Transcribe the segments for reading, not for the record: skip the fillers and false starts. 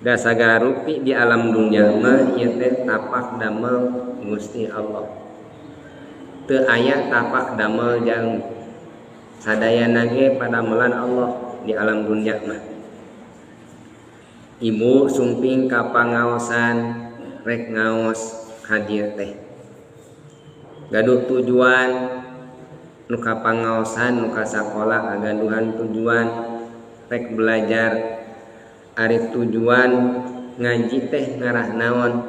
Da sagala rupi di alam dunya mah ieu teh tapak damel Gusti Allah. Teu aya tapak damel jalmi. Sadayana ge padamelan Allah di alam dunya mah. Ibu sumping ka pangaosan rek ngaos hadir teh. Gaduh tujuan nu ka pangaosan nu ka sakola gaduhan tujuan rek belajar. Ari tujuan ngaji teh ngarah naon?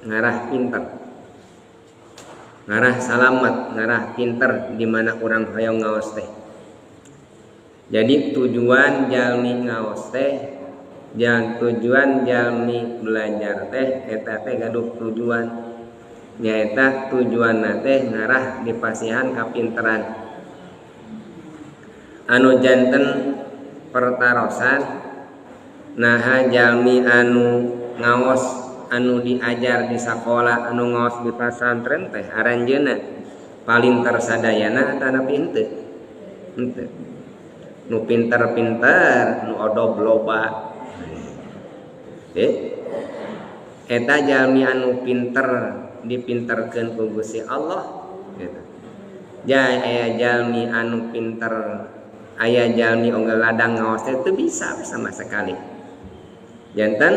Ngarah pinter. Ngarah salamet, ngarah pinter di mana urang hoyong ngaos teh. Jadi tujuan jalmi ngaos teh, jangan tujuan jalmi belajar teh eta teh gaduh tujuan. Nyaeta tujuanna teh ngarah dipasihan kapinteran. Anu janten pertarosan naha jalmi anu ngaos anu diajar di sakola anu ngaos di pasantren teh aranjeuna palinter sadayana atanapi henteu? Henteu. Nu pinter-pinter nu odob loba. Eta jalmi anu pinter dipinterkeun ku Gusti Allah gitu. Ja aya jalmi anu pinter aya jalmi onggal ladang ngaos teh teu bisa sama sekali. Janten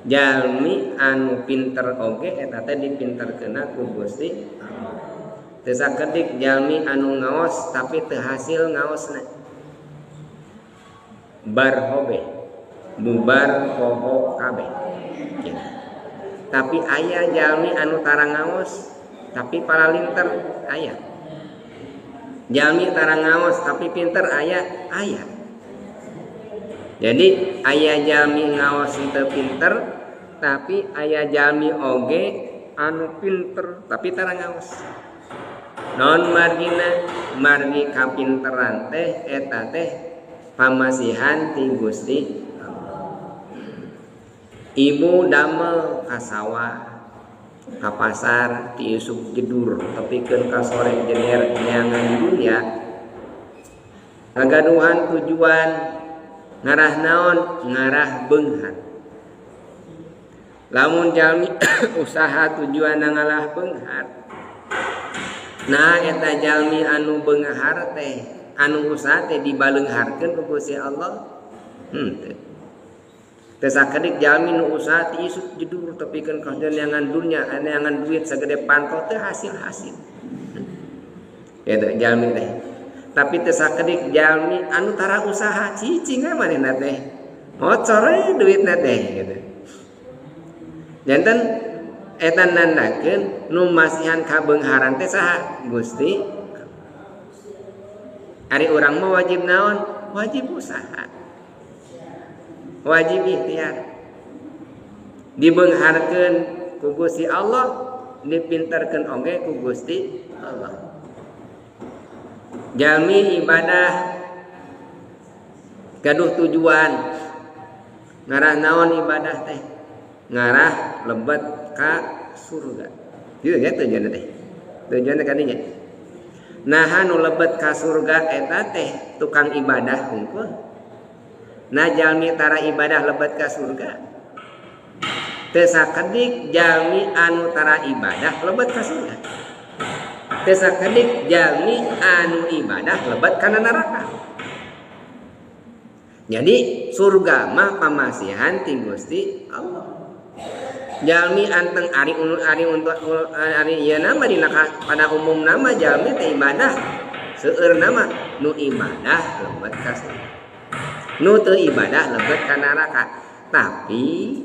jalmi anu pinter oge eta teh dipinterkeunna ku Gusti Allah. Teu sakedik jalmi anu ngaos tapi teu hasil ngaosna. Bar hobe bubar poho kabeh. Ya. Tapi aya jalmi anu tara ngaos tapi paralinter aya. Jalmi tara ngaos tapi pinter aya, aya. Jadi aya jalmi ngaos teu pinter tapi aya jalmi oge anu pinter tapi tara ngaos. Non margina margi kapinteran teh eta teh pamasihan ti Gusti Allah. Ibu damel ka sawah, ka pasar, ti isuk jedur tepikeun ka sore jener neangan di dunia. Ngagaduhan tujuan ngarah naon? Ngarah beunghar. Lamun jalmi usaha tujuan ngalah beunghar. Nah eta jalmi anu beunghar teh, anu usaha teh dibaleungharkeun ku Gusti Allah. Henteu. Teu sakedik jalmi nu usaha ti isuk jedur tepikeun ka neangan dunya, neangan duit sagede panto teu hasil-hasil. Eta jalmi teh. Tapi teu sakedik jalmi anu tara usaha cicing we manehna teh. Ngocor we duitna teh gitu. Janten eta nandakeun nu masihan kabeungharan teh saha? Gusti. Ari urang mah wajib naon? Wajib usaha. Wajib ikhtiar. Dibeungharkeun ku Gusti Allah, dipinterkeun oge ku Gusti Allah. Jalmi ibadah gaduh tujuan. Ngarah naon ibadah teh? Ngarah lebet ka surga. Gitu ya tujuanna teh. Tujuanna kadinya. Naha nu lebet ka surga eta teh tukang ibadah hungkul. Nah jalmi tara ibadah lebet ka surga. Teu sakedik jalmi anu tara ibadah lebet ka surga. Teu sakedik jalmi anu ibadah lebet kana neraka. Jadi surga mah pamasihan ti Gusti Allah. Jalmi anteng ari ari untuk ari ieu nama dina pada umum nama jalmi teh ibadah seueur nama nu ibadah lebet ka surga. Nu teu ibadah lebet ka neraka. Tapi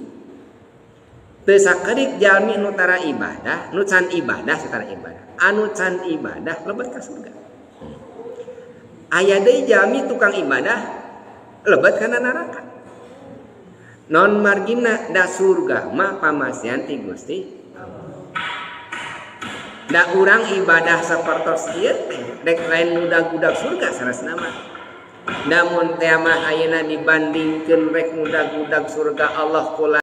teu sakedik jalmi nu tara ibadah, nu can ibadah satara ibadah. Anu can ibadah lebet ka surga. Aya deui jalmi tukang ibadah lebet kana neraka. Non margina da surga mah pamasihan ti Gusti Allah. Da urang ibadah sapertos ieu teh rek lain mudag-mudag surga sanesna mah. Namun teh mah ayeuna dibandingkeun rek mudag-mudag surga Allah kula